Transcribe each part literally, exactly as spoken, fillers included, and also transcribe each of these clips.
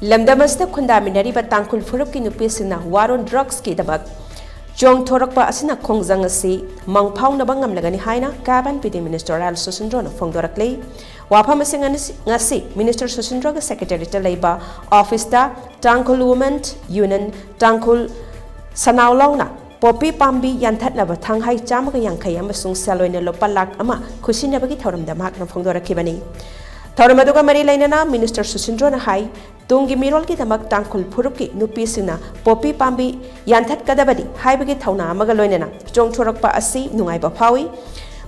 ꯂꯝꯗꯝ ꯑꯁꯤꯗ ꯈꯨꯟꯗꯥꯃꯤꯟꯅꯔꯤꯕ ꯇꯥꯡꯈꯨꯜ ꯐꯨꯔꯨꯞꯀꯤ ꯅꯨꯄꯤꯁꯤꯡꯅ war on drugsꯀꯤꯗꯃꯛ ꯆꯣꯡꯊꯣꯔꯛꯄ ꯑꯁꯤꯅ ꯈꯣꯡꯖꯪ ꯑꯁꯤ ꯃꯪ ꯐꯥꯎꯅꯕ ꯉꯝꯂꯒꯅꯤ ꯍꯥꯏꯅ ꯀꯦꯕ ꯑꯦꯟ ꯄꯤ ꯗꯤ ꯃꯤꯅꯤꯁꯇꯔ ꯑꯦꯜ ꯁꯨꯁꯤꯟꯗ꯭ꯔꯣꯅ ꯐꯣꯡꯗꯣꯔꯛꯂꯤ꯫ ꯋꯥꯐꯝ ꯑꯁꯤ ꯉꯅꯤ-, ꯉꯁꯤ ꯃꯤꯅꯤꯁꯇꯔ ꯁꯨꯁꯤꯟꯗ꯭ꯔꯣꯒꯤ ꯁꯦꯀ꯭ꯔꯦꯇꯔꯤꯌꯦꯠꯇ ꯂꯩꯕ ꯑꯣꯐꯤꯁꯇ ꯇꯥꯡꯈꯨꯜ ꯋꯨꯃꯦꯟ ꯌꯨꯅꯤꯌꯟ ꯇꯥꯡꯈꯨꯜ ꯁꯅꯥꯎꯂꯣꯡꯅ ꯄꯣꯄꯤ ꯄꯥꯝꯕꯤ ꯌꯥꯟꯊꯠꯅꯕ ꯊꯥꯡꯍꯩ ꯆꯥꯝꯃꯒ ꯌꯥꯡꯈꯩ ꯑꯃꯁꯨꯡ ꯁꯦꯜ ꯑꯣꯏꯅ ꯂꯨꯄꯥ ꯂꯥꯈ ꯑꯃ ꯈꯨꯠꯁꯤꯟꯅꯕꯒꯤ ꯊꯧꯔꯝꯗ ꯃꯍꯥꯛꯅ ꯐꯣꯡꯗꯣꯔꯛꯈꯤꯕꯅꯤ꯫ ꯊꯧꯔꯝ ꯑꯗꯨꯒ ꯃꯔꯤ ꯂꯩꯅꯅ ꯃꯤꯅꯤꯁꯇꯔ ꯁꯨꯁꯤꯟꯗ꯭ꯔꯣꯅ ꯍꯥꯏ, ꯇꯨꯡꯒꯤ ꯃꯤꯔꯣꯜꯒꯤꯗꯃꯛ ꯇꯥꯡꯈꯨꯜ ꯐꯨꯔꯨꯞꯀꯤ ꯅꯨꯄꯤꯁꯤꯡꯅ ꯄꯣꯄꯤ ꯄꯥꯝꯕꯤ ꯌꯥꯟꯊꯠꯀꯗꯕꯅꯤ ꯍꯥꯏꯕꯒꯤ ꯊꯧꯅꯥ ꯑꯃꯒ ꯂꯣꯏꯅꯅ ꯆꯣꯡꯊꯣꯔꯛꯄ ꯑꯁꯤ ꯅꯨꯡꯉꯥꯏꯕ ꯐꯥꯎꯏ꯫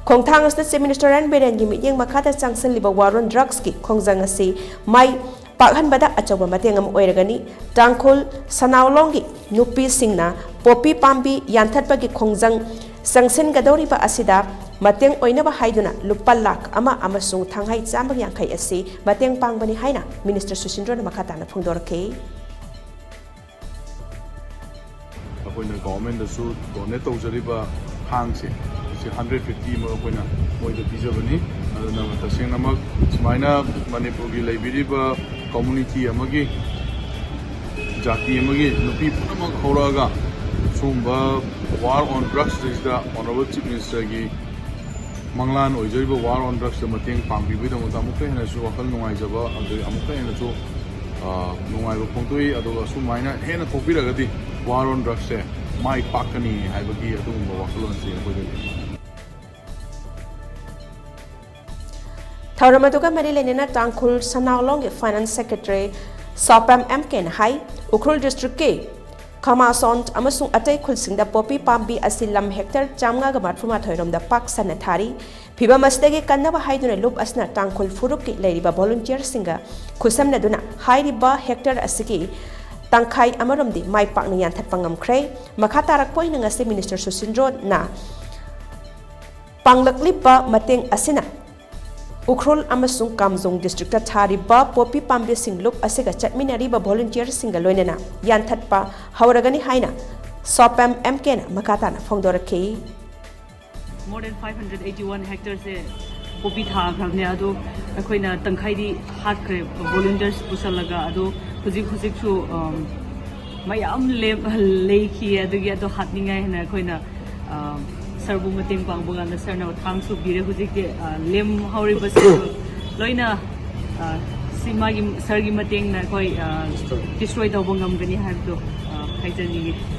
ꯈꯣꯡꯊꯥꯡ ꯑꯁꯤꯗ Chief Minister ꯑꯦꯟ ꯕꯤꯔꯦꯟꯒꯤ ꯃꯤꯠꯌꯦꯡ ꯃꯈꯥꯗ ꯆꯪꯁꯤꯜꯂꯤꯕ war on drugsꯀꯤ ꯈꯣꯡꯖꯪ ꯑꯁꯤ ꯃꯥꯏ ꯄꯥꯛꯍꯟꯕꯗ ꯑꯆꯧꯕ ꯃꯇꯦꯡ ꯑꯃ ꯑꯣꯏꯔꯒꯅꯤ꯫ ꯇꯥꯡꯈꯨꯜ ꯁꯅꯥꯎꯂꯣꯡꯒꯤ ꯅꯨꯄꯤꯁꯤꯡꯅ ꯄꯣꯄꯤ ꯄꯥꯝꯕꯤ ꯌꯥꯟꯊꯠꯄꯒꯤ ꯈꯣꯡꯖꯪ ꯆꯪꯁꯤꯟꯒꯗꯧꯔꯤꯕ ꯑꯁꯤꯗ ꯃꯇꯦꯡ ꯑꯣꯏꯅꯕ ꯍꯥꯏꯗꯨꯅ ꯂꯨꯄꯥ ꯂꯥꯈ ꯑꯃ ꯑꯃꯁꯨꯡ ꯊꯥꯡꯍꯩ ꯆꯥꯝꯃꯒ ꯌꯥꯡꯈꯩ ꯑꯁꯤ ꯃꯇꯦꯡ ꯄꯥꯡꯕꯅꯤ ꯍꯥꯏꯅ ꯃꯤꯅꯤꯁꯇꯔ ꯁꯨꯁꯤꯟꯗ꯭ꯔꯣꯅ ꯃꯈꯥ ꯇꯥꯅ ꯐꯣꯡꯗꯣꯔꯛꯈꯤ꯫ ꯑꯩꯈꯣꯏꯅ ꯒꯣꯚꯔꯟꯃꯦꯟꯗꯁꯨ ꯗꯣꯅꯦꯠ ꯇꯧꯖꯔꯤꯕ ꯊꯥꯡꯁꯦ, ꯁꯤ ꯍꯟꯗ꯭ꯔꯦꯠ ꯐꯤꯐꯇꯤ ꯑꯃ ꯑꯩꯈꯣꯏꯅ ꯃꯣꯏꯗ ꯄꯤꯖꯕꯅꯤ꯫ ꯑꯗꯨꯅ ꯇꯁꯦꯡꯅꯃꯛ ꯁꯨꯃꯥꯏꯅ ꯃꯅꯤꯄꯨꯔꯒꯤ ꯂꯩꯕꯤꯔꯤꯕ ꯀꯝꯃꯨꯅꯤꯇꯤ ꯑꯃꯒꯤ, ꯖꯥꯇꯤ ꯑꯃꯒꯤ ꯅꯨꯄꯤ ꯄꯨꯝꯅꯃꯛ ꯍꯧꯔꯛꯑꯒ ꯁꯤꯒꯨꯝꯕ war on drugsꯁꯤꯗ Honourable Chief Ministerꯒꯤ ꯃꯪꯂꯥꯟ ꯑꯣꯏꯖꯔꯤꯕ war on drugsꯇ ꯃꯇꯦꯡ ꯄꯥꯡꯕꯤꯕꯒꯤꯗꯃꯛꯇ ꯑꯃꯨꯛꯀ ꯍꯦꯟꯅꯁꯨ ꯋꯥꯈꯜ ꯅꯨꯡꯉꯥꯏꯖꯕ, ꯑꯗꯨꯗꯒꯤ ꯑꯃꯨꯛꯀ ꯍꯦꯟꯅꯁꯨ, ꯑ, ꯅꯨꯡꯉꯥꯏꯕ ꯐꯣꯡꯗꯣꯛꯏ꯫ ꯑꯗꯨꯒ ꯁꯨꯃꯥꯏꯅ ꯍꯦꯟꯅ ꯊꯣꯛꯄꯤꯔꯒꯗꯤ war on drugsꯁꯦ ꯃꯥꯏ ꯄꯥꯛꯀꯅꯤ ꯍꯥꯏꯕꯒꯤ ꯑꯗꯨꯒꯨꯝꯕ ꯋꯥꯈꯜꯂꯣꯟꯁꯤ ꯑꯩꯈꯣꯏꯗ ꯂꯩ꯫ ꯊꯧꯔꯝ ꯑꯗꯨꯒ ꯃꯔꯤ ꯂꯩꯅꯅ ꯇꯥꯡꯈꯨꯜ ꯁꯅꯥꯎꯂꯣꯡꯒꯤ Finance Secretary ꯁꯣꯄꯦꯝ ꯑꯦꯝ ꯀꯦꯅ ꯍꯥꯏ, ꯎꯈ꯭ꯔꯨꯜ districtꯀꯤ ꯈꯃꯥꯁꯣꯟ ꯑꯃꯁꯨꯡ ꯑꯇꯩ ꯈꯨꯜꯁꯤꯡꯗ ꯄꯣꯄꯤ ꯄꯥꯝꯕꯤ ꯑꯁꯤ ꯂꯝ hectare ꯆꯥꯝꯃꯉꯥꯒ ꯃꯔꯤꯐꯨꯃꯥꯊꯣꯏ ꯔꯣꯝꯗ ꯄꯥꯛ ꯁꯟꯅ ꯊꯥꯔꯤ꯫ ꯐꯤꯚꯝ ꯑꯁꯤꯗꯒꯤ ꯀꯟꯅꯕ ꯍꯥꯏꯗꯨꯅ ꯂꯨꯞ ꯑꯁꯤꯅ ꯇꯥꯡꯈꯨꯜ ꯐꯨꯔꯨꯞꯀꯤ ꯂꯩꯔꯤꯕ volunteerꯁꯤꯡꯒ ꯈꯨꯠꯁꯝꯅꯗꯨꯅ ꯍꯥꯏꯔꯤꯕ hectare ꯑꯁꯤꯒꯤ ꯇꯪꯈꯥꯏ ꯑꯃꯔꯣꯝꯗꯤ ꯃꯥꯏ ꯄꯥꯛꯅ ꯌꯥꯟꯊꯠꯄ ꯉꯝꯈ꯭ꯔꯦ꯫ ꯃꯈꯥ ꯇꯥꯔꯛꯄ ꯑꯣꯏꯅ ꯉꯁꯤ ꯃꯤꯅꯤꯁꯇꯔ ꯁꯨꯁꯤꯟꯗ꯭ꯔꯣꯅ ꯄꯥꯡꯂꯛꯂꯤꯕ ꯃꯇꯦꯡ ꯑꯁꯤꯅ ꯎꯈ꯭ꯔꯨꯜ ꯑꯃꯁꯨꯡ ꯀꯥꯝꯖꯣꯡ districtꯇ ꯊꯥꯔꯤꯕ ꯄꯣꯄꯤ ꯄꯥꯝꯕꯤꯁꯤꯡ ꯂꯨꯞ ꯑꯁꯤꯒ ꯆꯠꯃꯤꯟꯅꯔꯤꯕ volunteerꯁꯤꯡꯒ ꯂꯣꯏꯅꯅ ꯌꯥꯟꯊꯠꯄ ꯍꯧꯔꯒꯅꯤ ꯍꯥꯏꯅ ꯁꯣꯄꯦꯝ ꯑꯦꯝ ꯀꯦꯅ ꯃꯈꯥ ꯇꯥꯅ ꯐꯣꯡꯗꯣꯔꯛꯈꯤ꯫ More than five hundred eighty one hectareꯁꯦ ꯄꯣꯄꯤ ꯊꯥꯈ꯭ꯔꯕꯅꯦ꯫ ꯑꯗꯣ ꯑꯩꯈꯣꯏꯅ ꯇꯪꯈꯥꯏꯗꯤ ꯍꯥꯠꯈ꯭ꯔꯦ volunteers ꯄꯨꯁꯜꯂꯒ꯫ ꯑꯗꯣ ꯍꯧꯖꯤꯛ ꯍꯧꯖꯤꯛꯁꯨ ꯃꯌꯥꯝ ꯂꯩꯈꯤ꯫ ꯑꯗꯨꯒꯤ ꯑꯗꯣ ꯍꯥꯠꯅꯤꯡꯉꯥꯏ ꯍꯥꯏꯅ ꯑꯩꯈꯣꯏꯅ ꯁꯥꯔꯕꯨ ꯃꯇꯦꯡ ꯄꯥꯡꯕ ꯀꯥꯟꯗ ꯁꯥꯔꯅ ꯊꯥꯡꯁꯨ ꯄꯤꯔꯦ꯫ ꯍꯧꯖꯤꯛꯇꯤ ꯂꯦꯝꯍꯧꯔꯤꯕꯁꯤꯡꯗꯣ ꯂꯣꯏꯅ ꯁꯤ ꯃꯥꯒꯤ ꯁꯥꯔꯒꯤ ꯃꯇꯦꯡꯅ ꯑꯩꯈꯣꯏ ꯗꯤꯁꯇ꯭ꯔꯣꯏ ꯇꯧꯕ ꯉꯝꯒꯅꯤ ꯍꯥꯏꯕꯗꯣ ꯍꯥꯏꯖꯅꯤꯡꯉꯤ꯫